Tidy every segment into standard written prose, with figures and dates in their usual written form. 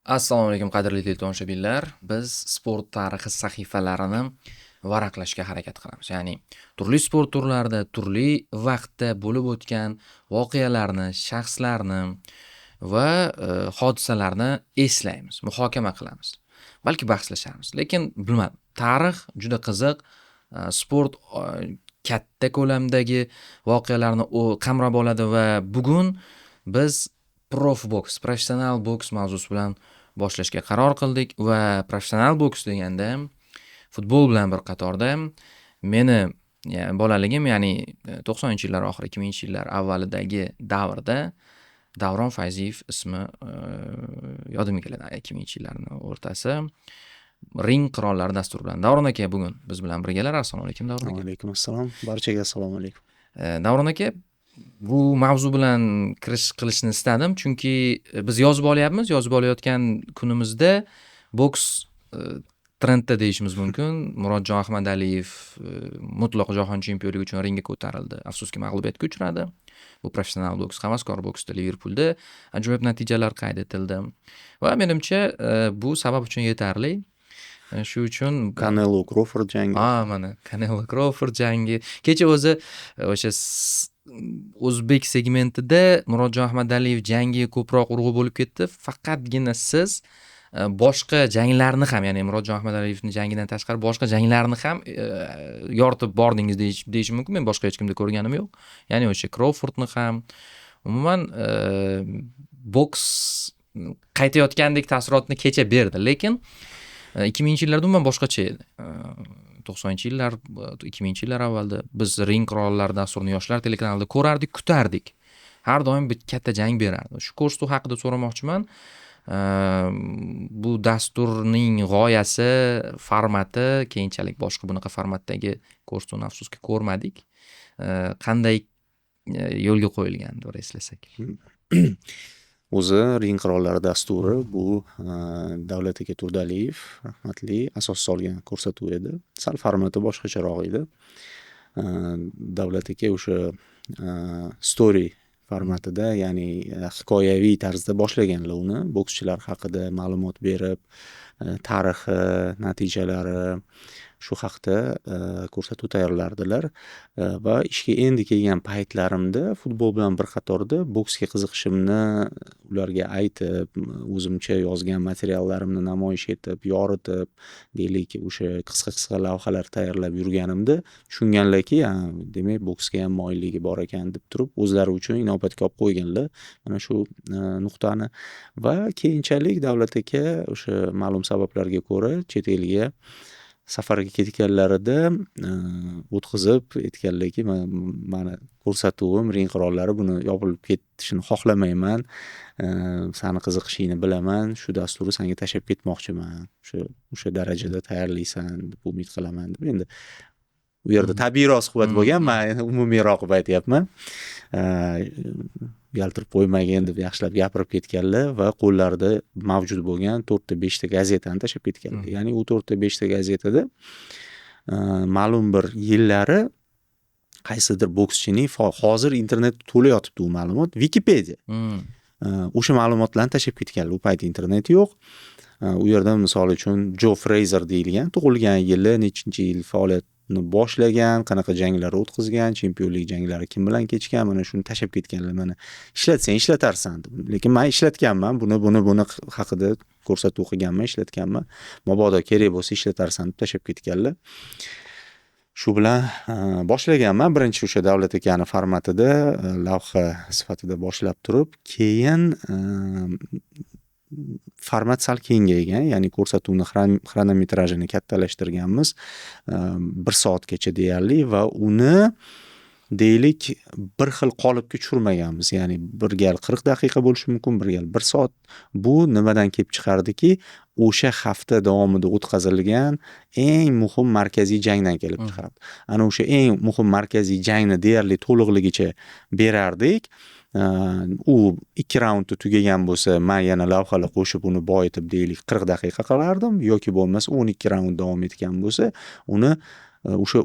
Assalomu alaykum, qadrli teletomoshabinlar. Biz sport tarixi sahifalarini varaqlashga harakat qilamiz. Ya'ni turli sport turlarida, turli vaqtda bo'lib o'tgan voqealarni, shaxslarni va hodisalarni eslaymiz, muhokama qilamiz. Balki bahslasharmiz. Lekin bilmadim. Tarix juda qiziq. Sport katta ko'lamdagi voqealarni qamrab oladi va bugun biz profboks, professional boks mavzusi bilan boshlashga qaror qildik va professional boks deganda futbol bilan bir qatorda meni bolaligim, ya'ni 90-yillar oxiri, 2000-yillar avvalidagi davrda Davron Fayziyev ismi yodimga keladi. 2000-yillarni o'rtasi, Ring qirollari dasturi bilan. Davron aka bugun biz bilan birgalar. Assalomu alaykum, Davron aka. Alaykum assalom. Barchaga assalomu alaykum. Davron aka, bu mavzu bilan kirish qilishni istadim, chunki biz yozib olyapmiz. Yozib olayotgan kunimizda boks trendda deyishimiz mumkin. Murodjon Ahmadaliyev mutlaq jahon chempionligi uchun ringga ko'tarildi. Afsuski, mag'lubiyatga uchradi. Bu professional boks, havaskor boksda Liverpulda ajoyib natijalar qayd etildi. Va menimcha, bu sabab uchun yetarli. Shu uchun Kanelo Kroford jangi. Ha, mana Kanelo Kroford jangi. Kecha o'zi o'sha o'zbek segmentida Murodjon Ahmadaliyev jangi ko'proq urg'u bo'lib ketdi. Faqatgina siz boshqa janglarni ham, ya'ni Murodjon Ahmadaliyevning jangidan tashqari boshqa janglarni ham yoritib bordingiz deyishim mumkin. Men boshqa hech kimda ko'rganim yo'q. Ya'ni o'sha Krofordni ham, umuman boks qaytayotgandek taassurotni kecha berdi. Lekin 2000-yillarda umuman boshqacha edi. 90-yillar, 2000-yillar avvalida biz Ring qirollari dasturini Yoshlar telekanalida ko'rardik, kutardik. Har doim bir katta jang berardi. Shu ko'rsatuv haqida so'ramoqchiman. Bu dasturning g'oyasi, formati, keyinchalik boshqa bunaqa formatdagi ko'rsatuvni, afsuski, ko'rmadik. Qanday yo'lga qo'yilgan, bir eslasak. O'zi Ring qirollari dasturi bu Davlat aka Turdaliyev rahmatli asos solgan ko'rsatuv edi. Sal formati boshqacharoq edi. Davlat aka o'sha story formatida, ya'ni hikoyaviy tarzda boshlaganlar uni, bokschilar haqida ma'lumot berib, tarixi, natijalari, shu haqda ko'rsatuv tayyorlardilar va ishga endi kelgan paytlarimda futbol bilan bir qatorda boksga qiziqishimni ularga aytib, o'zimcha yozgan materiallarimni namoyish etib, yoritib, deylik, o'sha qisqa qisqa lavhalar tayyorlab yurganimda tushunganlarki, demak, boksga ham moyilligi bor ekan deb turib, o'zlari uchun inobatga olib qo'yganlar mana shu nuqtani. Va keyinchalik Davlat aka o'sha ma'lum sabablarga ko'ra chet elga safarga ketganlarida o'tqizib aytganlarki, mani ko'rsatuvim Ring qirollari buni yopilib ketishini xohlamayman, sani qiziqishingni bilaman, shu dasturni sanga tashlab ketmoqchiman, o'sha darajada tayyorlaysan deb umid qilaman deb. Endi u yerda tabiiyroq suhbat bo'lgan, man umumiyroq qilib aytyapman. Uyaltirib qo'ymagin deb yaxshilab gapirib ketganlar va qo'llarida mavjud bo'lgan to'rtta, beshta gazetani tashlab ketganlar. Ya'ni u to'rtta, beshta gazetada ma'lum bir yillari qaysidir bokschining, hozir internet to'la yotibdi u ma'lumot, Wikipedia. O'sha ma'lumotlarni tashlab ketganlar. U payt internet yo'q. U yerda, misol uchun, Jo Freyzer deyilgan, tug'ilgan yili, nechinchi yil faoliyatini boshlagan, qanaqa janglar o'tkazgan, chempionlik janglari kim bilan kechgan, mana shuni tashlab ketganlar. Mana, ishlatsang ishlatarsan deb. Lekin man ishlatganman buni, buni haqida ko'rsatuv qilganman, ishlatganman, mabodo kerak bo'lsa ishlatarsan deb tashlab ketganlar. Shu bilan boshlaganman birinchi o'sha Davlat akani formatida lavha sifatida boshlab turib, keyin format sal kengaygan, ya'ni ko'rsatuvni xronometrajini kattalashtirganmiz, bir soatgacha deyarli, va uni, deylik, bir xil qolipga tushirmaganmiz. Ya'ni bir gal 40 daqiqa bo'lishi mumkin, bir gal bir soat. Bu nimadan kelib chiqardiki, o'sha hafta davomida o'tkazilgan eng muhim markaziy jangdan kelib chiqardi. Ana o'sha eng muhim markaziy jangni deyarli to'liqligicha berardik. U ikki raundda tugagan bo'lsa, man yana lavhalar qo'shib, uni boyitib, deylik, 40 daqiqa qilardim yoki bo'lmasa 12 raund davom etgan bo'lsa, uni o'sha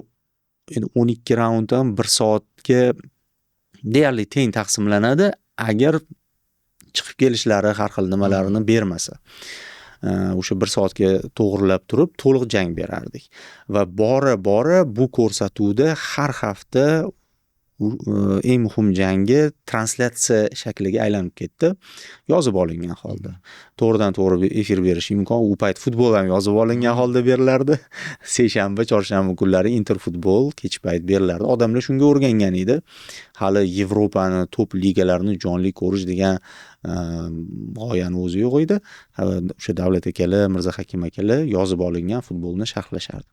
endi 12 raund ham bir soatga deyarli teng taqsimlanadi, agar Chiqib kelishlari, har xil nimalarini bermasa, o'sha bir soatga to'g'rilab turib to'liq jang berardik. Va bora bora bu ko'rsatuvda har hafta eng muhim jangi translyatsiya shakliga aylanib ketdi, yozib olingan holda to'g'ridan to'g'ri efir berish imkon. U payt futbol ham yozib olingan holda berilardi. Seshanba, chorshanba kunlari Interfutbol kech payt berilardi. Odamlar shunga o'rgangan edi. Hali Yevropani top ligalarini jonli ko'rish degan g'oyani o'zi yo'q edi. O'sha Davlat akalar, Mirza Hakim akalar yozib olingan futbolni sharhlashardi,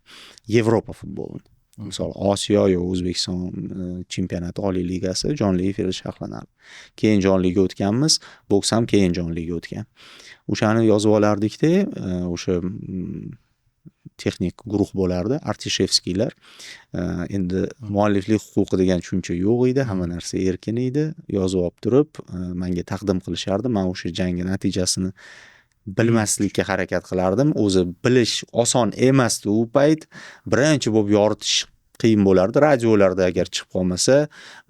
Yevropa futbolini. Misol, Osiyo yo O'zbekiston chempionati, oliy ligasi jonli efirda sharhlanardi. Keyin jonliga o'tganmiz. Boks ham keyin jonliga o'tgan. O'shani yozib olardikda, o'sha texnik guruh bo'lardi, Artishevskiylar. Endi mualliflik huquqi degan tushuncha yo'q edi, hamma narsa erkin edi. Yozib olib turib, manga taqdim qilishardi. Man o'sha jangni natijasini bilmaslikka harakat qilardim. O'zi bilish oson emasdi u payt. Birinchi bo'lib yoritish qiyin bo'lardi. Radiolarda agar chiqib qolmasa,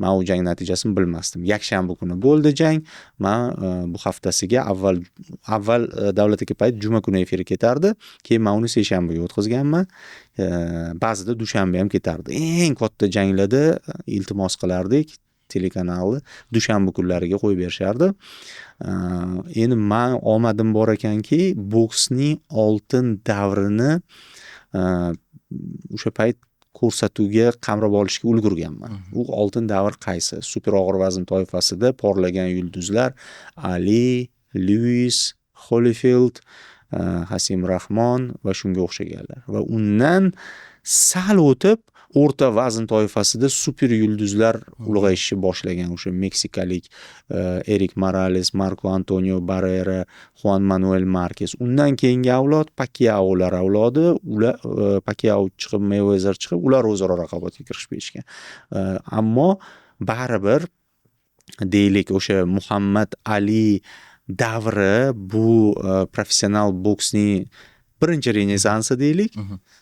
man u jang natijasini bilmasdim. Yakshanba kuni bo'ldi jang. Man bu haftasiga avval Davlat aka payt juma kuni efiri ketardi. Keyin man uni seshanbaga o'tkazganman. Ba'zida dushanba ham ketardi. Eng katta janglarda iltimos qilardik, telekanalni dushanba kunlariga qo'yib berishardi. Endi man omadim bor ekanki, boksning oltin davrini o'sha payt ko'rsatuvga qamrab olishga ulgurganman. U oltin davr qaysi? Super og'ir vazn toifasida porlagan yulduzlar: Ali, Lyuis, Holifield, Hasim Rahmon va shunga o'xshaganlar. Va undan sal o'tib o'rta vazn toifasida super yulduzlar ulg'ayishni boshlagan, o'sha meksikalik Erik Morales, Marko Antonio Barrera, Juan Manuel Markes. Undan keyingi avlod Pakyaolar avlodi. Ular, Pakyao chiqib, Meyvezer chiqib, ular o'zaro raqobatga kirishib ketishgan. Ammo baribir, deylik, o'sha Muhammad Ali davri bu professional boksning birinchi renessansi, deylik.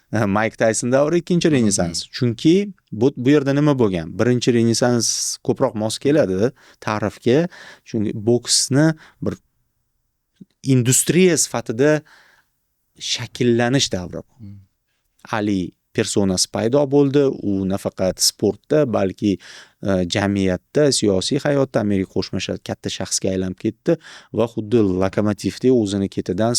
Mayk Tayson davri ikkinchi renessans. Chunki bu yerda nima bo'lgan? Birinchi renessans ko'proq mos keladi ta'rifga, chunki boksni bir industriya sifatida shakllanish davri. Ali personasi paydo bo'ldi. U nafaqat sportda, balki jamiyatda, siyosiy hayotda Amerika Qo'shma Shtat katta shaxsga aylanib ketdi va xuddi lokomotivdek o'zini ketidan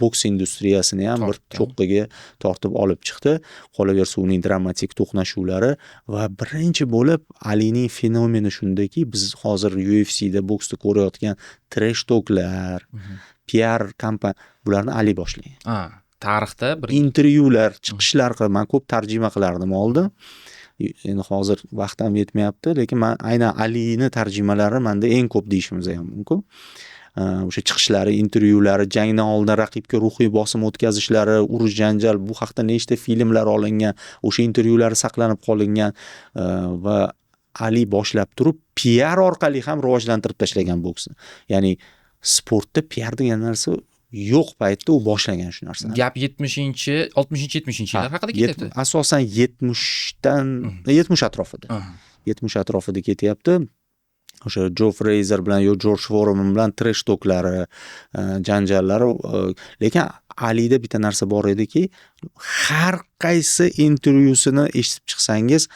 boks industriyasini ham bir cho'qqiga tortib olib chiqdi. Qolaversa, uning dramatik to'qnashuvlari. Va birinchi bo'lib Alining fenomeni shundaki, biz hozir UFCda, boksda ko'rayotgan trash talklar, PR kampaniya, bularni Ali boshlagan. Tarixda bir Intervyular, chiqishlar qilib, man ko'p tarjima qilardim oldin. Endi hozir vaqt ham yetmayapti, lekin man aynan Alini tarjimalari manda eng ko'p deyishimiz ham mumkin. O'sha chiqishlari, intervyulari, jangdan oldin raqibga ruhiy bosim o'tkazishlari, urush janjal, bu haqda nechta filmlar olingan, o'sha intervyulari saqlanib qolingan. Va Ali boshlab turib PR orqali ham rivojlantirib tashlagan boksni. Ya'ni sportda PR degan narsa yo'q paytda u boshlagan shu narsani. Gap 70-, 60-, 70-yillar haqida ketyapti. Asosan 70dan, 70 atrofida. 70 atrofida ketyapti. O'sha Jo Freyzer bilan yo Jorj Foreman bilan trash talklari, janjallari, lekin Alida bitta narsa bor ediki, har qaysi intervyusini eshitib chiqsangiz,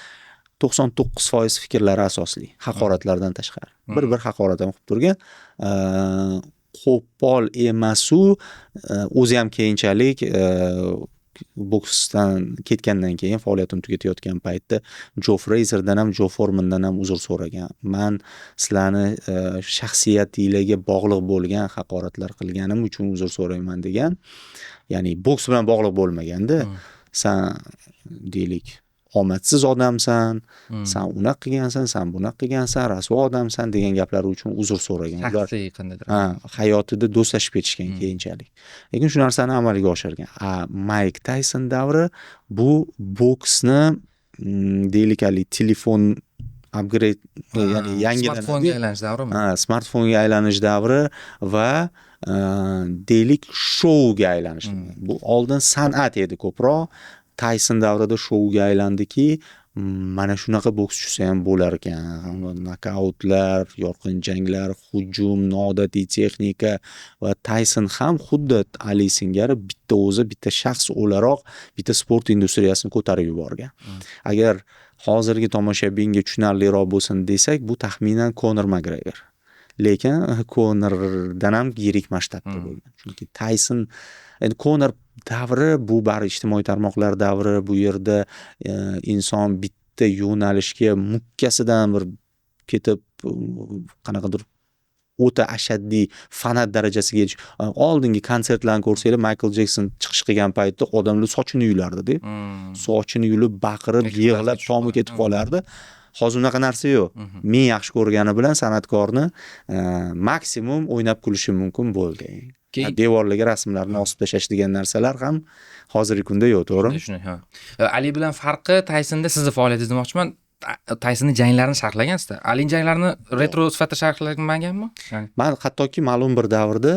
99% fikrlari asosli, haqoratlardan tashqari. Bir bir haqorat ham qilib turgan. Qo'pol emasu, o'zi ham keyinchalik, boksdan ketgandan keyin, faoliyatini tugatayotgan paytda Jo Freyzerdan ham, Jo Formandan ham uzr so'ragan. Man sizlarni shaxsiyatinglarga bog'liq bo'lgan haqoratlar qilganim uchun uzr so'rayman degan. Ya'ni boks bilan bog'liq bo'lmaganda, san, deylik, omadsiz odamsan, san unaqa qilgansan, san bunaqa qilgansan, rasvo odamsan degan gaplari uchun uzr so'ragan. Ular Shaxsiy qandaydir. Ha, hayotida do'stlashib ketishgan keyinchalik. Lekin shu narsani amalga oshirgan. A Mayk Tayson davri bu boksni, deylik, haligi telefon upgrade, ya'ni yangilanadi. Smartfonga aylanish davrimi? Ha, smartfonga aylanish davri va deylik, shouga aylanish. Bu oldin san'at edi ko'proq. Tayson davrida shouga aylandiki, Mana shunaqa boks tushsa ham bo'lar ekan. Nokautlar, yorqin janglar, hujum, noodatiy texnika va Tayson ham xuddi Ali singari bitta o'zi, bitta shaxs o'laroq bitta sport industriyasini ko'tarib yuborgan. Agar hozirgi tomoshabinga tushunarliroq bo'lsin desak, bu taxminan Konor Makgregor. Lekin Konordan ham yirik masshtabda bo'lgan. Chunki Tayson, endi Konor davri bu bari ijtimoiy tarmoqlar davri, bu yerda inson bitta yo'nalishga mukkasidan bir ketib, qanaqadir o'ta ashaddiy fanat darajasiga yetish. Oldingi konsertlarni ko'rsanglar, Maykl Jekson chiqish qilgan paytda odamlar sochini yulardi-da. Sochini yulib, baqirib, yig'lab, tomi ketib qolardi. Hozir unaqa narsa yo'q. Men yaxshi ko'rgani bilan san'atkorni maksimum o'ynab kulishim mumkin, bo'ldi. Keyin devorlarga rasmlarni osib tashlash degan narsalar ham hozirgi kunda yo'q, to'g'rimi? Shunday, ha. Ali bilan farqi Taysonda sizni faoliyatingiz demoqchiman. Taysonni janglarini sharhlagansizda. Alining janglarini retro sifatida sharhlamaganmi? Ya'ni Man hattoki ma'lum bir davrda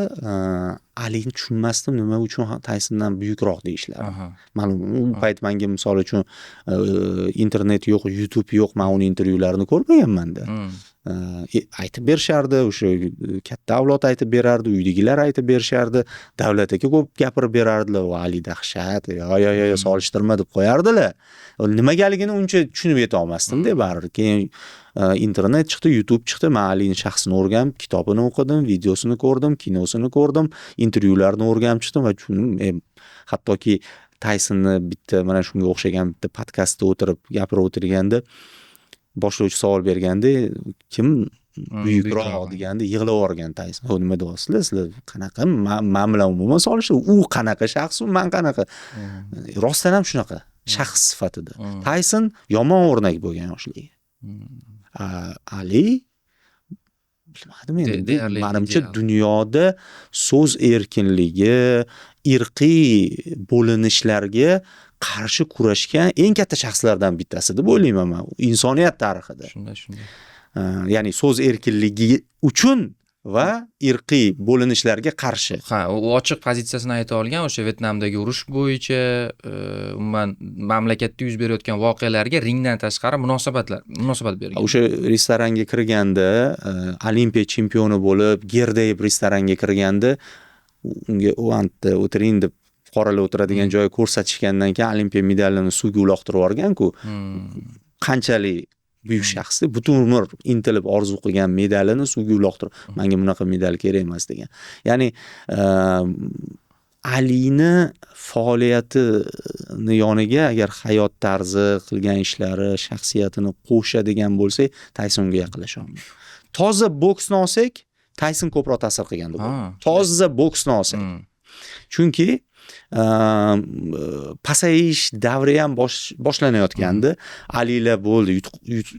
Alini tushunmasdim, nima uchun Taysondan buyukroq deyishlari. Ma'lum u payt menga, misol uchun, internet yo'q, YouTube yo'q, man uni intervyularini ko'rmaganman-da. Aytib berishardi, o'sha katta avlod aytib berardi, uydagilar aytib berishardi, Davlat aka ko'p gapirib berardilar, "Va Ali dahshat, yo yo yo, solishtirma" deb qo'yardilar. Nimagaligini uncha tushunib yeta olmasdim-da baribir. Keyin internet chiqdi, YouTube chiqdi, man Alini shaxsini o'rganib, kitobini o'qidim, videosini ko'rdim, kinosini ko'rdim, intervyularini o'rganib chiqdim va tushundim, hattoki Taysonni bitta mana shunga o'xshagan bitta podkastda o'tirib gapirib o'tirganda boshlovchi savol berganda, kim buyukroq buyukroq. deganda yig'lab yuborgan Tayson. "O, nima deyapsizlar sizlar? Qanaqa man bilan umuman solishtir, u qanaqa shaxs, u man qanaqa?" Rostdan ham shunaqa shaxs sifatida. Tayson yomon o'rnak bo'lgan yoshligi. Ali, bilmadim endi, Deyarli manimcha ideal. dunyoda so'z erkinligi, irqiy bo'linishlarga qarshi kurashgan eng katta shaxslardan bittasi deb o'ylayman man insoniyat tarixida. Shunday, shunday. Ya'ni so'z erkinligi uchun va irqiy bo'linishlarga qarshi. Ha, u ochiq pozitsiyasini ayta olgan o'sha Vyetnamdagi urush bo'yicha, umuman mamlakatda yuz berayotgan voqealarga ringdan tashqari munosabat bergan. O'sha restoranga kirganda, olimpiya chempioni bo'lib, gerdayib restoranga kirganda, unga u anta o'tiring deb qoralar o'tiradigan joyi ko'rsatishgandan keyin olimpiya medalini suvga uloqtirib yuborgan-ku. Qanchalik buyuk shaxs, butun umr intilib orzu qilgan medalini suvga uloqtirib, menga bunaqa medal kerak emas degan. Ya'ni Alini faoliyatini yoniga agar hayot tarzi, qilgan ishlari, shaxsiyatini qo'shadigan bo'lsak, Taysonga yaqinlasha olmaydi. Toza boksni olsak, Tayson ko'proq ta'sir qilgan deb o'ylayman. Toza boksni olsak. Chunki pasayish davri ham boshlanayotgandi. Alilar bo'ldi,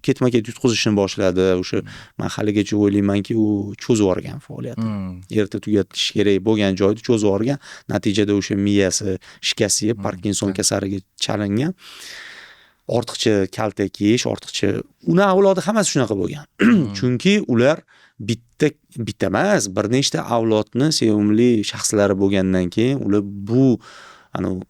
ketma-ket yutqizishni boshladi. O'sha man haligacha o'ylaymanki, u cho'zib yuborgan faoliyatini. Erta tugatish kerak bo'lgan joyda cho'zib yuborgan. Natijada o'sha miyasi shikast yeb, Parkinson kasaliga chalingan. Ortiqcha kaltak yeyish, ortiqcha uni avlodi hammasi shunaqa bo'lgan. Chunki ular bitta bitta emas, bir nechta avlodni sevimli shaxslari bo'lgandan keyin ular bu anavi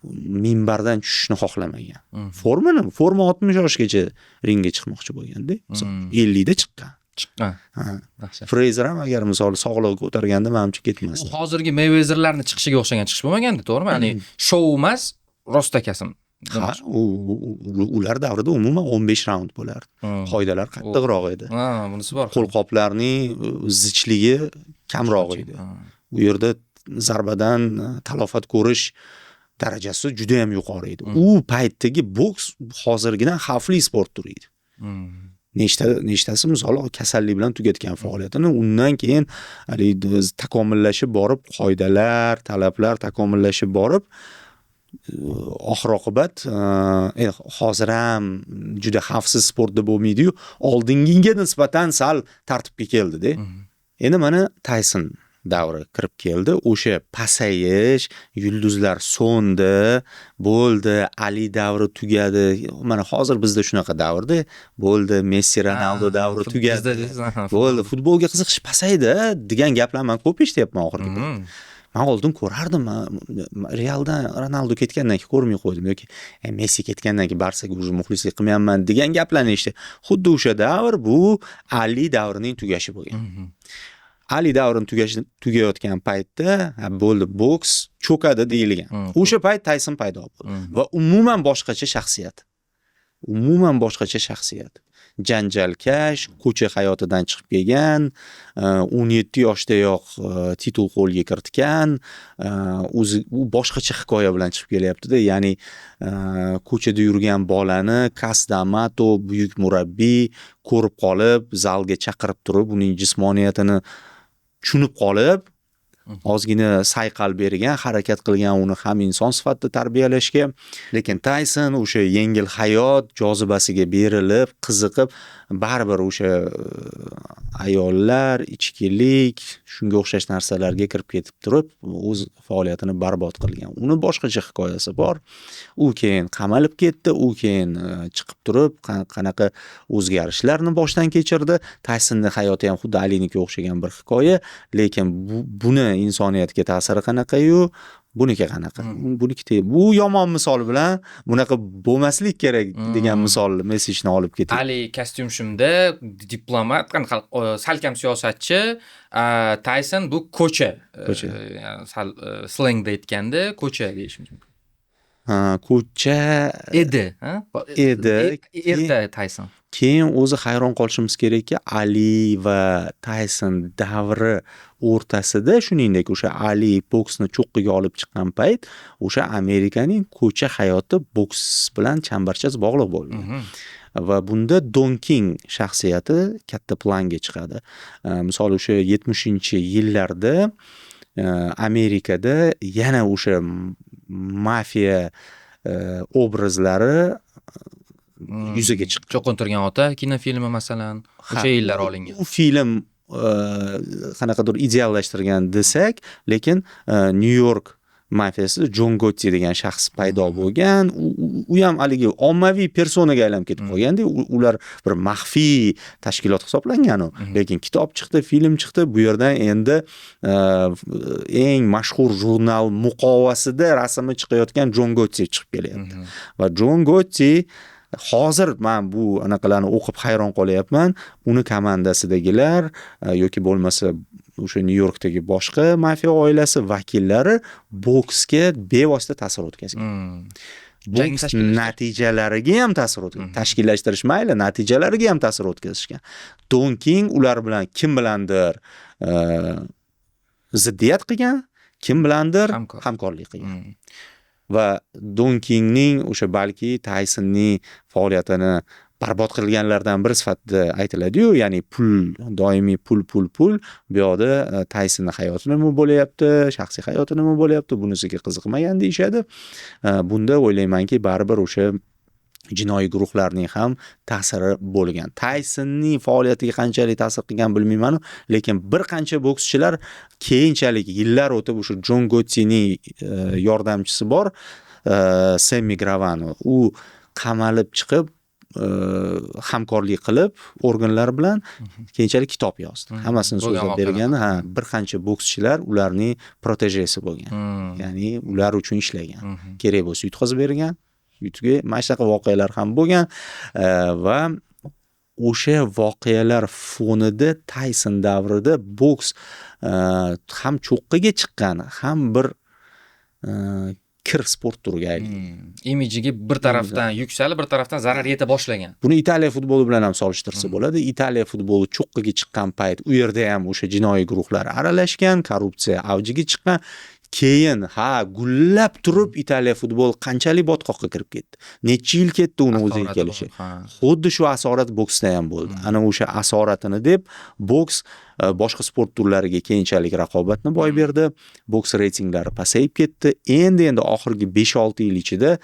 minbardan tushishni xohlamagan. Formani, Forma 60 yoshgacha ringga chiqmoqchi bo'lganda, misol 50 da chiqqan. Chiqqan. Ha. Dahshat. Freyzer ham agar misol sog'lig'i ko'targanda manimcha ketmasdi. U hozirgi Mayweatherlarni chiqishiga o'xshagan chiqish bo'lmagandi, to'g'rimi? Ya'ni shou emas, rostakasim. Ha, ular davrida umuman 15 raund bo'lardi. Qoidalar qattiqroq edi. Ha, bunisi bor. Qo'lqoplarning zichligi kamroq edi. U yerda zarbadan talofat ko'rish darajasi juda ham yuqori edi. U paytdagi boks hozirgidan xavfli sport turi edi. Nechtasi misol kasallik bilan tugatgan faoliyatini, undan keyin haligi takomillashib borib, qoidalar, talablar takomillashib borib, oxir oqibat hozir ham juda xavfsiz sport deb bo'lmaydi-yu, oldingiga nisbatan sal tartibga keldi-da. Endi mana Tayson davri kirib keldi. O'sha pasayish, yulduzlar so'ndi, bo'ldi, Ali davri tugadi. Mana hozir bizda shunaqa davrda bo'ldi, Messi, Ronaldo davri tugadi. Bizda deysiz, Bo'ldi, futbolga qiziqish pasaydi degan gaplarni man ko'p eshityapman oxirgi payt. Man oldin ko'rardim, Realdan Ronaldo ketgandan keyin ko'rmay qo'ydim yoki Messi ketgandan keyin Barsaga уже muxlislik qilmayapman degan gaplarni eshitdim. Xuddi o'sha davr, bu Ali davrining tugashi bo'lgan. Ali davrini tugayotgan paytda, bo'ldi, boks cho'kadi deyilgan. O'sha payt Tayson paydo bo'ldi va umuman boshqacha shaxsiyat. Umuman boshqacha shaxsiyat. Janjalkash, ko'cha hayotidan chiqib kelgan, 17 yoshdayoq titul qo'lga kiritgan, o'zi u boshqacha hikoya bilan chiqib kelyapti-da, ya'ni ko'chada yurgan bolani Kas D'Amato, buyuk murabbiy, ko'rib qolib, zalga chaqirib turib, uning jismoniyatini tushunib qolib, ozgina sayqal bergan, harakat qilgan uni ham inson sifatida tarbiyalashga. Lekin Tayson o'sha yengil hayot jozibasiga berilib, qiziqib, baribir o'sha ayollar, ichkilik, shunga o'xshash narsalarga kirib ketib turib, o'z faoliyatini barbod qilgan. Uni boshqacha hikoyasi bor. U keyin qamalib ketdi, u keyin chiqib turib, qanaqa o'zgarishlarni boshdan kechirdi. Taysonning hayoti ham xuddi Alinikiga o'xshagan bir hikoya, lekin buni insoniyatga ta'siri qanaqayu, buniki qanaqa? Buniki bu yomon misol bilan bunaqa bo'lmaslik kerak degan misol messageni olib ketadi. Ali kostyum shimda diplomat, qanaqa salkam siyosatchi, Tayson bu ko'cha. Ko'cha. Sal slengda aytganda ko'cha deyishimiz mumkin. Ha, ko'cha edi, ha? Edi. Erta Tayson. Keyin o'zi hayron qolishimiz kerakki, Ali va Tayson davri o'rtasida, shuningdek, o'sha Ali boksni cho'qqiga olib chiqqan payt, o'sha Amerikaning ko'cha hayoti boks bilan chambarchas bog'liq bo'lgan. Va bunda Don King shaxsiyati katta planga chiqadi. Misol, o'sha 70-yillarda Amerikada yana o'sha mafiya obrazlari yuzaga chiqqan. Cho'qintirgan ota kinofilmi, masalan, o'sha yillar olingan. U film qanaqadir ideallashtirgan desak, lekin Nyu York mafiyasi, Jon Gotti degan shaxs paydo bo'lgan. U ham haligi ommaviy personaga aylanib ketib qolganda, ular bir maxfiy tashkilot hisoblangan u. Lekin kitob chiqdi, film chiqdi. Bu yerdan endi eng mashhur jurnal muqovasida rasmi chiqayotgan Jon Gotti chiqib kelyapti. Va Jon Gotti, hozir man bu anaqalarni o'qib hayron qolyapman. Uni komandasidagilar yoki bo'lmasa o'sha Nyu Yorkdagi boshqa mafiya oilasi vakillari boksga bevosita ta'sir o'tkazgan. Jangni Boks tashkillashtirish. natijalariga ham ta'sir o'tkazgan. Tashkillashtirish mayli, natijalariga ham ta'sir o'tkazishgan. Don King ular bilan kim bilandir ziddiyat qilgan, kim bilandir Hamkor. hamkorlik qilgan. Va Don Kingning o'sha balki Taysonning faoliyatini barbod qilganlardan biri sifatida aytiladi-yu, ya'ni pul, doimiy pul, pul, pul. Bu yoqda Taysonni hayoti nima bo'lyapti, shaxsiy hayoti nima bo'lyapti, bunisiga qiziqmagan deyishadi. Bunda o'ylaymanki, baribir o'sha jinoiy guruhlarning ham ta'siri bo'lgan. Taysonning faoliyatiga qanchalik ta'sir qilgan bilmayman, lekin bir qancha bokschilar keyinchalik yillar o'tib o'sha Jon Gottining yordamchisi bor, Semmi Gravano. U qamalib chiqib, hamkorlik qilib organlar bilan keyinchalik kitob yozdi. Hammasini Bo'lgan so'zlab voqealar. bergan, ha, bir qancha bokschilar ularning protejesi bo'lgan. Ya'ni ular uchun ishlagan. Kerak bo'lsa yutqazib bergan. Yutga mana shunaqa voqealar ham bo'lgan va o'sha voqealar fonida Tayson davrida boks ham cho'qqiga chiqqan, ham bir kir sport turiga aylangan. Imijiga bir tarafdan yuksalib, bir tarafdan zarar yeta boshlagan. Buni Italiya futboli bilan ham solishtirsa bo'ladi. Italiya futboli cho'qqiga chiqqan payt u yerda ham o'sha jinoiy guruhlar aralashgan, korrupsiya avjiga chiqqan. Keyin ha, gullab turib Italiya futboli qanchalik botqoqqa kirib ketdi. Necha yil ketdi uni o'ziga Asorat kelishi. Ha. Xuddi shu asorat boksda ham bo'ldi. Ana o'sha asoratini deb boks boshqa sport turlariga keyinchalik raqobatni boy berdi. Boks reytinglari pasayib ketdi. Endi oxirgi 5-6 yil ichida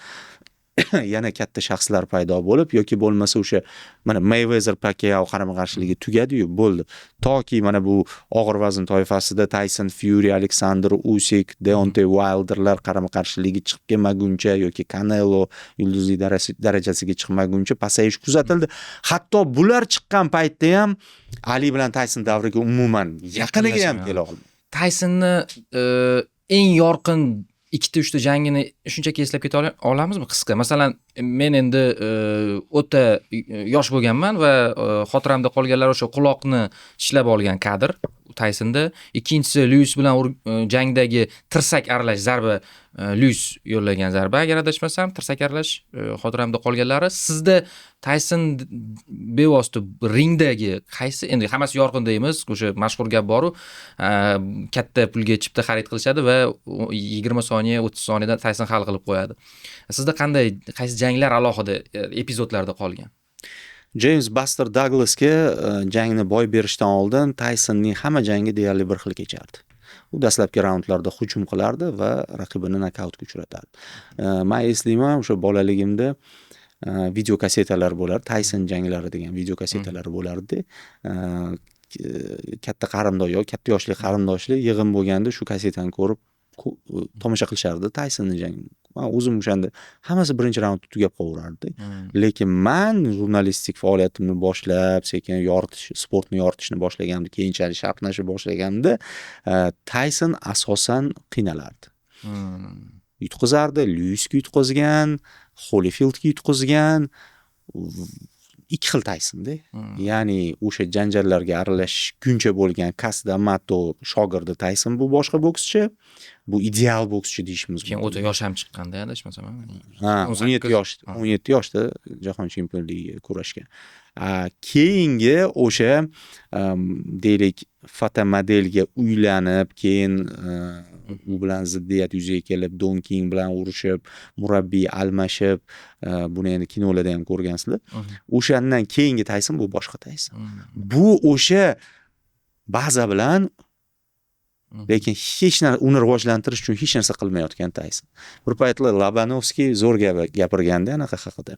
yana katta shaxslar paydo bo'lib yoki bo'lmasa o'sha mana Mayweather Pacquiao qarama-qarshiligi tugadi-yu, bo'ldi. Toki mana bu og'ir vazn toifasida Tyson Fury, Alexander Usyk, Deontay Wilderlar qarama-qarshiligi chiqib kelmaguncha yoki Canelo yulduzli darajasiga chiqmaguncha pasayish kuzatildi. Hatto bular chiqqan paytda ham Ali bilan Tyson davriga umuman yaqiniga ham kela olmadi. Tysonni Eng yorqin ikkita, uchta jangini shunchaki eslab keta olamizmi qisqa? Masalan, men endi o'ta yosh bo'lganman va xotiramda qolganlar o'sha quloqni tishlab olgan kadr Taysonda. Ikkinchisi Lyuis bilan jangdagi tirsak aralash zarba, Lyuis yo'llagan zarba, agar adashmasam, tirsak aralash xotiramda qolganlari. Sizda Tayson bevosita ringdagi qaysi, endi hammasi yorqin deymiz, o'sha mashhur gap boru, katta pulga chipta xarid qilishadi va 20 soniya, 30 soniyada Tayson hal qilib qo'yadi. Sizda qanday, qaysi janglar alohida epizodlarda qolgan? Jeyms Baster Daglasga jangni boy berishdan oldin Taysonning hamma jangi deyarli bir xil kechardi. U dastlabki raundlarda hujum qilardi va raqibini nokautga uchratardi. Man eslayman, o'sha bolaligimda video kassetalar bo'lardi, Tayson janglari degan video kassetalar bo'lardi. Katta qarindosh yo katta yoshli qarindoshlar yig'in bo'lganda shu kassetani ko'rib tomosha qilishardi Taysonni jangini. Man o'zim o'shanda hammasi birinchi raundda tugab qolaverardi. Lekin man jurnalistik faoliyatimni boshlab, sekin yoritish, sportni yoritishni boshlaganimda, keyinchalik sharhlashni boshlaganimda Tayson asosan qiynalardi. Yutqizardi, Lyuisga yutqizgan, Holifieldga yutqizgan. Ikki xil Taysonda. Ya'ni o'sha janjallarga aralashguncha bo'lgan Kas D'Amato shogirdi Tayson, bu boshqa bokschi. Bu ideal bokschi deyishimiz Keyin mumkin. o'ta yosh ham chiqqanda, adashmasam. Ha, 18 17 yoshda, 17 yoshda jahon chempionligiga kurashgan. Keyingi o'sha deylik, fotomodelga uylanib, keyin u bilan ziddiyat yuzaga kelib, Don King bilan urushib, murabbiy almashib, buni endi kinolarda ham ko'rgansizlar. O'shandan keyingi Tayson bu boshqa Tayson. Bu o'sha baza bilan, lekin hech narsa uni rivojlantirish uchun hech narsa qilmayotgan Tayson. Bir paytlar Lobanovskiy zo'r gapirganda anaqa haqida.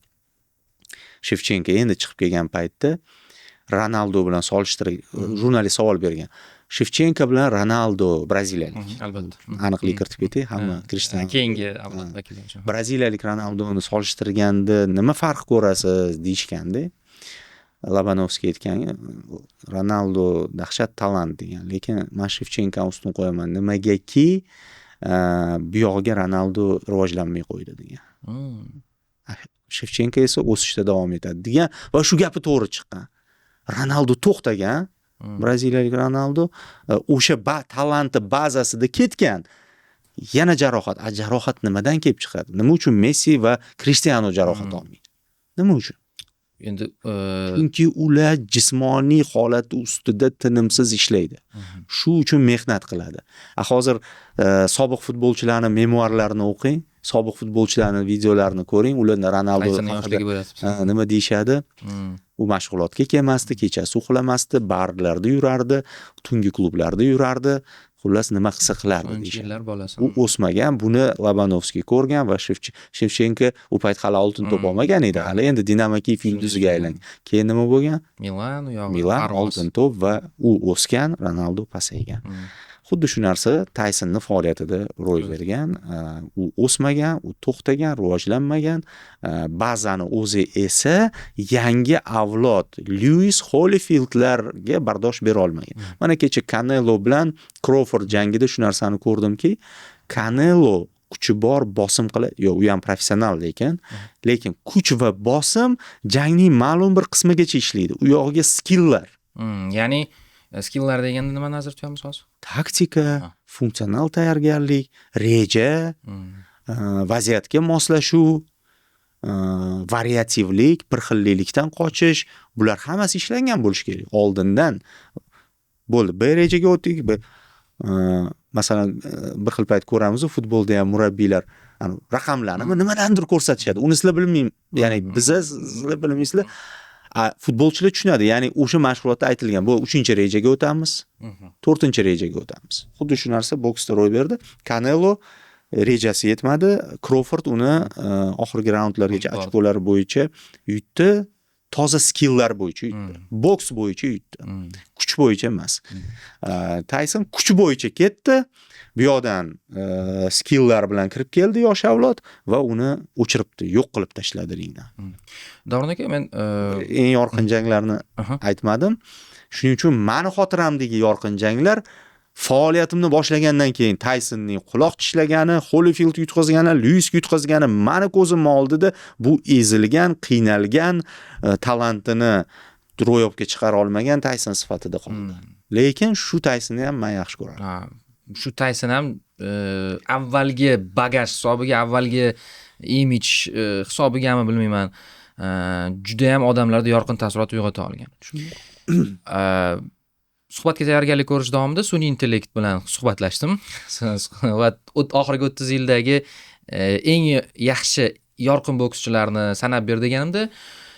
Shevchenko endi chiqib kelgan paytda Ronaldo bilan solishtirib, jurnalist savol bergan. Shevchenko bilan Ronaldo braziliyalik. Albatta. Aniqlik kiritib ketay, hamma Krishtianu Keyingi avlod vakillari uchun. Braziliyalik Ronaldoni solishtirganda nima farq ko'rasiz deyishganda, Lobanovskiy aytgan, Ronaldo dahshat talant degan, lekin man Shevchenkoni ustun qo'yaman. Nimagaki, bu yog'iga Ronaldo rivojlanmay qo'ydi degan. Shevchenko esa o'sishda davom etadi degan va shu gapi to'g'ri chiqqan. Ronaldo to'xtagan, braziliyalik Ronaldo o'sha talanti bazasida ketgan. Yana jarohat. A jarohat nimadan kelib chiqadi? Nima uchun Messi va Cristiano jarohat olmaydi? Nima uchun? Endi Chunki ular jismoniy holati ustida tinimsiz ishlaydi. Shu uchun mehnat qiladi. A hozir sobiq futbolchilarni memuarlarini o'qing, sobiq futbolchilarni videolarini ko'ring, ular Ronaldo Taysonning haqida yoshligi bo'lyapti. Nima deyishadi? U mashg'ulotga kelmasdi, kechasi uxlamasdi, barlarda yurardi, tungi klublarda yurardi. Xullas, nima qilsa qilardi O'ninchi deyishadi. yillar bolasi. U o'smagan, buni Lobanovskiy ko'rgan va Shevchenko u payt hali oltin to'p olmagan edi. Hali endi Dinamo Kiyev yulduziga aylangan. Keyin nima bo'lgan? Milan u yog'i. Milan parvoz. oltin to'p va u o'sgan, Ronaldo pasaygan. Xuddi shu narsa Taysonni faoliyatida ro'y bergan. U o'smagan, u to'xtagan, rivojlanmagan. Bazani o'zi esa yangi avlod Lewis Holifieldlarga bardosh bera olmagan. Mana kecha Canelo bilan Crawford jangida shu narsani ko'rdimki, Canelo kuchi bor, bosim qila, yo'q, u ham professional lekin kuch va bosim jangning ma'lum bir qismigacha ishlaydi. U yog'iga skilllar. Ya'ni skilllar deganda nima nazarda tutamiz hozir? Taktika, funksional tayyorgarlik, reja, vaziyatga moslashuv, variativlik, bir xillilikdan qochish, bular hammasi ishlangan bo'lishi kerak oldindan. Bo'ldi, B rejaga o'tdik. B, masalan, bir xil payt ko'ramiz, futbolda ham murabbiylar raqamlarni nimadandir ko'rsatishadi. Uni sizlar bilmayman, ya'ni biza sizlar bilmaysizlar. Futbolchilar tushunadi. Ya'ni o'sha mashg'ulotda aytilgan, bu 3-rejaga o'tamiz, 4-rejaga o'tamiz. Xuddi shu narsa boksda ro'y berdi. Canelo rejasi yetmadi. Crawford uni oxirgi raundlargacha Yutib ochkolar bo'yicha yutdi. Toza skilllar bo'yicha yutdi. Boks bo'yicha yutdi. Kuch bo'yicha emas. Tayson kuch bo'yicha ketdi. Bu yoqdan skilllar bilan kirib keldi yosh avlod va uni o'chiribdi, yo'q qilib tashladi ringdan. Davron aka, men eng yorqin janglarni aytmadim. Shuning uchun mani xotiramdagi yorqin janglar Faoliyatimni boshlagandan keyin Taysonning quloq tishlagani, Holyfield yutqazgani, Lewis yutqazgani mani ko'zim oldida bu ezilgan, qiynalgan, talantini ro'yobga chiqara olmagan Tayson sifatida qoldi. Lekin shu Taysonni ham men yaxshi ko'raman. Ha, shu Tayson ham avvalgi bagaj hisobiga, avvalgi imij hisobigami bilmayman, juda ham odamlarda yorqin taassurot uyg'ota olgan. Suhbatga tayyorgarlik ko'rish davomida sun'iy intellekt bilan suhbatlashdim va oxirgi 30 yildagi eng yaxshi yorqin bokschilarni sanab ber deganimda,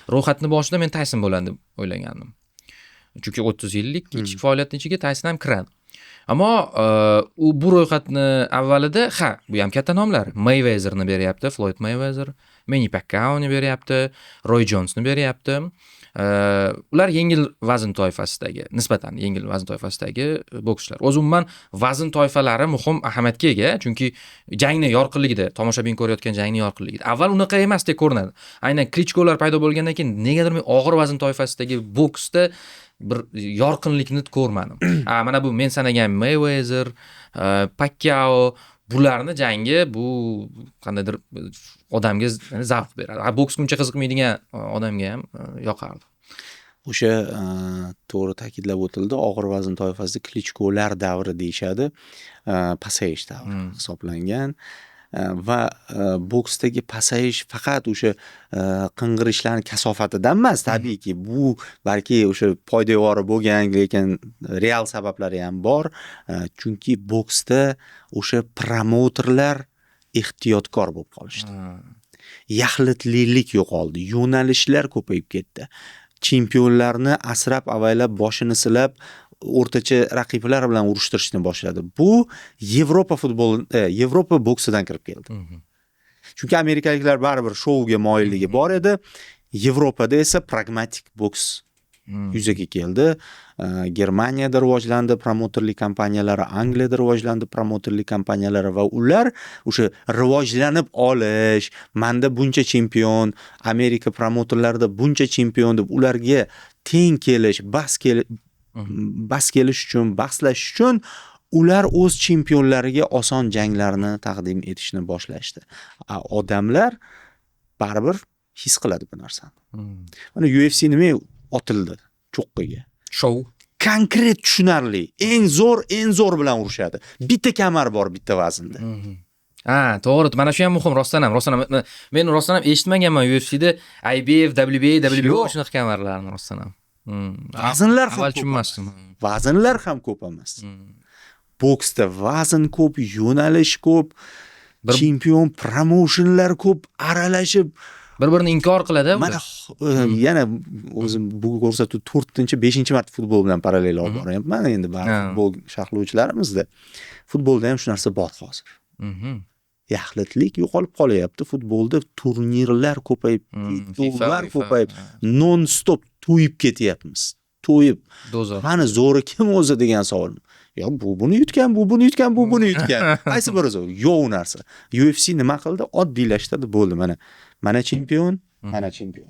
ro'yxatni boshida men Tayson bo'ladi deb o'ylagandim. Chunki 30 yillik faoliyatning ichiga Tayson ham kiradi. Ammo u bu ro'yxatni avvalida, ha, bu ham katta nomlar. Mayweatherni beryapti, Floyd Mayweather, Manny Pacquiaoni beryapti, Roy Jonesni beryapti. Ular yengil vazn toifasidagi, nisbatan yengil vazn toifasidagi bokschilar. O'zi umuman vazn toifalari muhim ahamiyatga ega, chunki jangni yorqinligida, tomoshabin ko'rayotgan jangni yorqinligida. Avval unaqa emasdek ko'rinadi. Aynan Klichkolar paydo bo'lgandan keyin negadir men og'ir vazn toifasidagi boksda bir yorqinlikni ko'rmadim. Ha, mana bu men sanagan Mayweather, Pacquiao, bularni jangi bu qandaydir odamga zavq beradi. Ha, boksga uncha qiziqmaydigan odamga ham yoqardi. O'sha to'g'ri ta'kidlab o'tildi. Og'ir vazn toifasida Klichkolar davri deyishadi. Pasayish davri hisoblangan. Va boksdagi pasayish faqat o'sha qing'ir ishlarni kasofatidan emas, tabiiyki, bu balki o'sha poydevori bo'lgan, lekin real sabablari ham bor. Chunki boksda o'sha promouterlar ehtiyotkor bo'lib qolishdi. Yaxlitlilik yo'qoldi, yo'nalishlar ko'payib ketdi. Chempionlarni asrab, avaylab, boshini silab, o'rtacha raqiblar bilan urushtirishni boshladi. Bu Yevropa futboli, Yevropa boksidan kirib keldi. Chunki amerikaliklar baribir shouga moyilligi bor edi. Yevropada esa pragmatik boks yuzaga keldi. Germaniyada rivojlandi promouterlik kompaniyalari, Angliyada rivojlandi promouterlik kompaniyalari va ular o'sha rivojlanib olish, manda buncha chempion, Amerika promouterlarida buncha chempion deb ularga teng kelish, bas kelish uchun, bahslashish uchun ular o'z chempionlariga oson janglarni taqdim etishni boshlashdi. Odamlar baribir his qiladi bu narsani. Mana UFC nima otildi cho'qqiga? Shou. Konkret tushunarli. Eng zo'r, eng zo'r bilan urushadi. Bitta kamar bor bitta vaznda. Ha, to'g'ri. Mana shu ham muhim, rostdan ham, rostdan ham. Men rostdan ham eshitmaganman UFCda IBF, WBA, WBO Yo'q. shunaqa kamarlarni rostdan ham. Vaznlar ham Avval ko'p tushunmasdim. emas. Vaznlar ham ko'p emas. Boksda vazn ko'p, yo'nalish ko'p, chempion promotionlar ko'p, aralashib Bir-birini inkor qiladi Mana ular. Yana o'zim bu ko'rsatuv 4-chi, 5-marta futbol bilan parallel olib boryapman. Endi bari futbol sharhlovchilarimizda. Futbolda ham shu narsa bor hozir. Yaxlitlik yo'qolib qolyapti. Futbolda turnirlar ko'payib, titullar FIFA, ko'payib, FIFA. Non stop to'yib ketyapmiz. To'yib. Do'zax. Qani zo'ri kim o'zi degan savol. Yo, bu buni yutgan, bu buni yutgan, bu buni yutgan. Qaysi biri zo'r? Yo'q u narsa. UFC nima qildi? Oddiylashtirdi, bo'ldi mana. Mana chempion, mana chempion.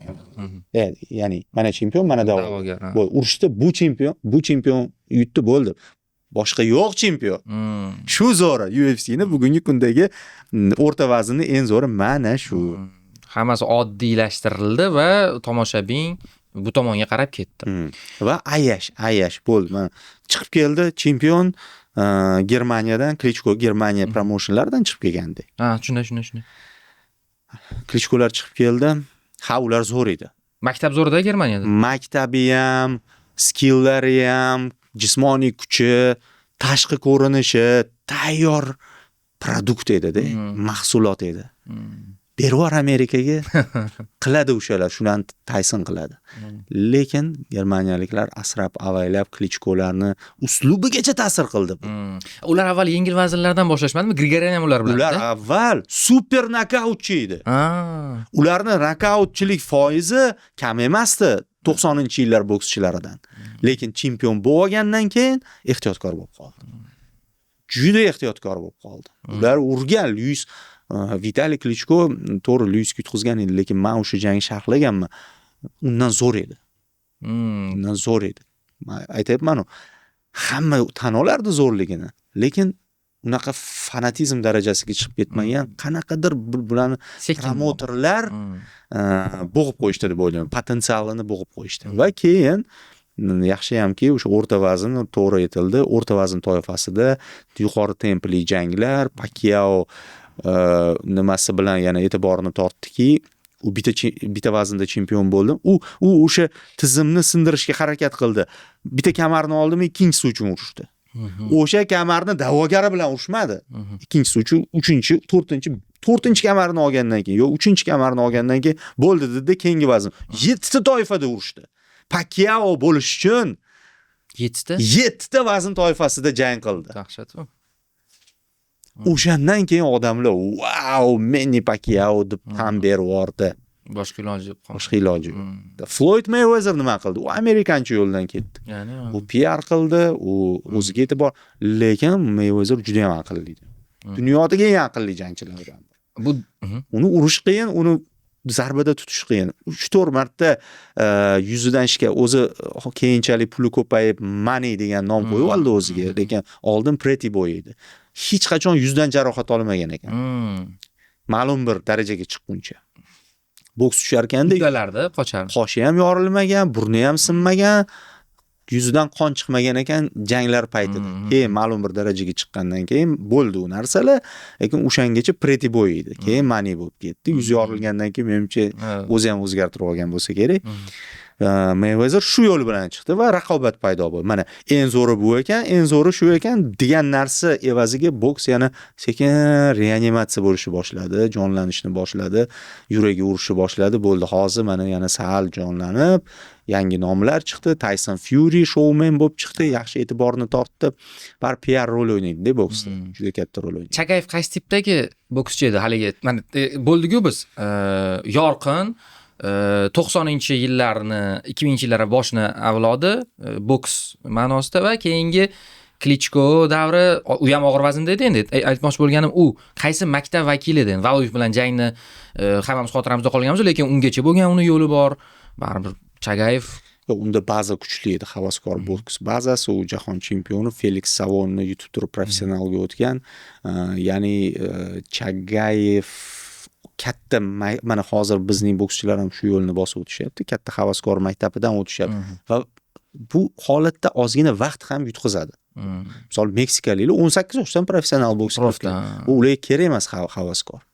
Ya'ni mana chempion, mana da'vogar. Da'vogar, ha. Bo'ldi. Urushda bu chempion, bu chempion yutdi, bo'ldi. Boshqa yo'q chempion. Shu zo'ri UFCni bugungi kundagi o'rta vaznni eng zo'ri mana shu. Hammasi oddiylashtirildi va tomoshabin bu tomonga qarab ketdi. Va ayash, ayash bo'ldi. Mana chiqib keldi chempion, Germaniyadan, Klichko Germaniya promotionlaridan chiqib kelgandi. Ha, shunday, shunday, shunday. Klichkolar chiqib keldi. Ha, ular zo'r edi. Maktab zo'rda Germaniyada. Maktabi ham, skilllari ham, jismoniy kuchi, tashqi ko'rinishi tayyor продукт edi-da, mahsulot edi. Bervor Amerikaga, qiladi o'shalar, shularni Tayson qiladi. Lekin germaniyaliklar asrab, avaylab Klichkolarni uslubigacha ta'sir qildi bu. Ular avval yengil vaznlardan boshlashmadimi? Grigoryan ham ular bilan. Ular avval super nokautchi edi. Ularni nokautchilik foizi kam emasdi 90-yillar bokschilaridan. Lekin chempion bo'lgandan keyin ehtiyotkor bo'lib qoldi. Juda ehtiyotkor bo'lib qoldi. Ular urgan Lyuis, Vitaliy Klichko to'g'ri Lyuisga yutqizgan edi, lekin men o'sha jangni sharhlaganman. Undan zo'r edi. Undan zo'r edi. Men aytyapman-u. Hamma tan olardi zo'rligini, lekin unaqa fanatizm darajasiga chiqib ketmagan. Qanaqadir bularni Sekin. Promotorlar bo'g'ib qo'yishdi deb o'ylayman, potensialini bo'g'ib qo'yishdi. Va keyin yaxshiyamki, o'sha o'rta vazn, to'g'ri aytildi, o'rta vazn toifasida yuqori templi janglar. Pakyao nimasi bilan yana e'tiborni tortdiki, u bitta vaznda chempion bo'ldi. U o'sha tizimni sindirishga harakat qildi. Bitta kamarni oldimi, ikkinchisi uchun urushdi. O'sha kamarni da'vogari bilan urushmadi. Ikkinchisi uchun, uchinchi, to'rtinchi kamarni olgandan keyin yo uchinchi kamarni olgandan keyin bo'ldi dedi, keyingi vazn. Yettita toifada urushdi. Pakyao bo'lish uchun. Yettita? Yettita vazn toifasida jang qildi. Dahshat u. O'shandan keyin odamlar "Vau, Menni Pakyao" deb tan berib yubordi. Boshqa iloji yo'q. Boshqa iloji yo'q. Floyd Mayweather nima qildi? U amerikancha yo'ldan ketdi. Ya'ni u PR qildi, u o'ziga e'tibor, lekin Mayweather juda ham aqlli edi. Dunyodagi eng aqlli jangchilardan biri. Bu Uni urish qiyin, uni zarbada tutish qiyin. 3-4 marta yuzidan shika o'zi, keyinchalik puli ko'payib Money degan nom qo'yib oldi o'ziga, lekin oldin Pretty Boy edi. Hech qachon yuzdan jarohat olmagan ekan. Ma'lum bir darajaga chiqquncha. Boks tusharkanda Uddalarda qochardi. Qoshi ham yorilmagan, burni ham sinmagan, yuzidan qon chiqmagan ekan janglar paytida. Keyin ma'lum bir darajaga chiqqandan keyin bo'ldi u narsalar, lekin o'shangacha Pretty Boy edi. Keyin Money bo'lib ketdi. Yuzi yorilgandan keyin, menimcha, o'zi ham o'zgartirib olgan bo'lsa kerak. Mayweather shu yo'l bilan chiqdi va raqobat paydo bo'ldi. Mana, eng zo'ri bu ekan, eng zo'ri shu ekan degan narsa evaziga boks yana sekin reanimatsiya bo'lishni boshladi, jonlanishni boshladi, yuragi urishni boshladi. Bo'ldi, hozir mana yana sal jonlanib, yangi nomlar chiqdi. Tyson Fury shoumen bo'lib chiqdi, yaxshi e'tiborni tortdi. Bar PR rol o'ynaydi boksda. Juda katta rol o'ynaydi. Chagayev qaysi tipdagi bokschi edi haligi? Mana bo'ldi-ku biz. Yorqin 90-yillarni, 2000-yillar boshini avlodi boks ma'nosida va keyingi Klichko davri, u ham og'ir vaznda edi endi. Aytmoqchi bo'lganim, u qaysi maktab vakili edi? Endi Valuyev bilan jangni hammamiz xotiramizda qolganmiz, lekin ungacha bo'lgan uni yo'li bor. Baribir Chagayev. Yo'q, unda baza kuchli edi, havaskor boks bazasi, u jahon chempioni Feliks Savonni yutib turib professionalga o'tgan. Ya'ni Chagayev katta mana hozir bizning bokschilar ham shu yo'lni bosib o'tishyapti. Katta havaskor maktabidan o'tishyapti. Va bu holatda ozgina vaqt ham yutqizadi. Misol, meksikaliklar 18 yoshdan professional boks Profda. U ularga kerak emas havaskor.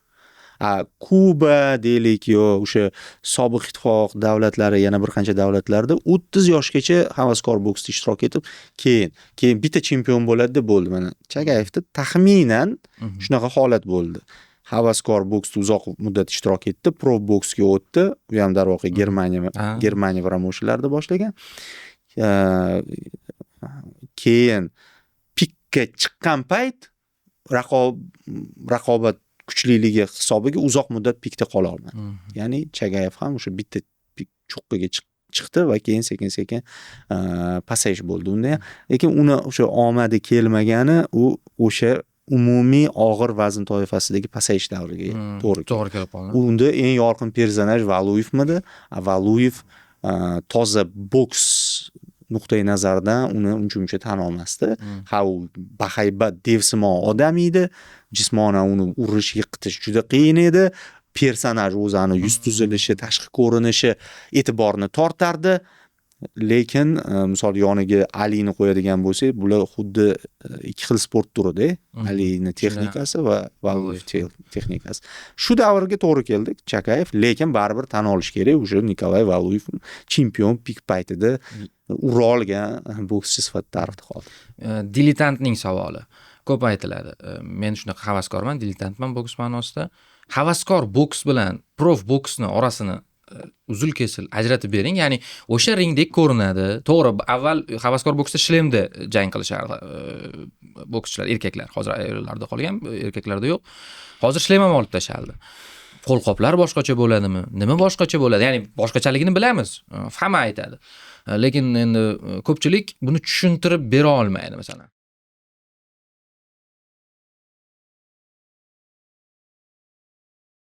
A Kuba deylik yo o'sha sobiq ittifoq davlatlari, yana bir qancha davlatlarda 30 yoshgacha havaskor boksda ishtirok etib, keyin bitta chempion bo'ladi, bo'ldi. Mana Chagayevda taxminan shunaqa holat bo'ldi. Havaskor boksda uzoq muddat ishtirok etdi, pro boksga o'tdi. U ham darvoqe Germaniya Germaniya promoushenlarida boshlagan. Keyin pikka chiqqan payt raqobat kuchliligi hisobiga uzoq muddat pikda qola olmadi. Ya'ni Chagayev ham o'sha bitta pik cho'qqiga chiqdi va keyin sekin-sekin pasayish bo'ldi unda ham. Lekin uni o'sha omadi kelmagani, u o'sha umumiy og'ir vazn toifasidagi pasayish davriga to'g'ri keldi. To'g'ri kelib qoldi. Unda eng yorqin personaj Valuyevmidi? A Valuyev toza boks nuqtai nazaridan uni uncha-muncha tan olmasdi. Ha, u bahaybat devsimon odam edi. Jismonan uni urish, yiqitish juda qiyin edi. Personaj o'zini yuz tuzilishi, tashqi ko'rinishi e'tiborni tortardi. Lekin misol yoniga Alini qo'yadigan bo'lsak, bular xuddi ikki xil sport turida. Alini texnikasi va Valuyev texnikasi. Shu davrga to'g'ri keldi Chagayev, lekin baribir tan olish kerak, o'sha Nikolay Valuyev chempion pik paytida ura olgan bokschi sifatida tarixda qoldi. Diletantning savoli. Ko'p aytiladi. Men shunaqa havaskorman, diletantman boks ma'nosida. Havaskor boks bilan prof boksni orasini uzil kesil ajratib bering. Ya'ni o'sha ringdek ko'rinadi. To'g'ri, avval havaskor boksda shlemda jang qilishardi bokschilar, erkaklar. Hozir ayollarda qolgan, erkaklarda yo'q. Hozir shlem ham olib tashaldi. Qo'lqoplar boshqacha bo'ladimi? Nima boshqacha bo'ladi? Ya'ni boshqachaligini bilamiz. Hamma aytadi. Lekin endi ko'pchilik buni tushuntirib bera olmaydi, masalan.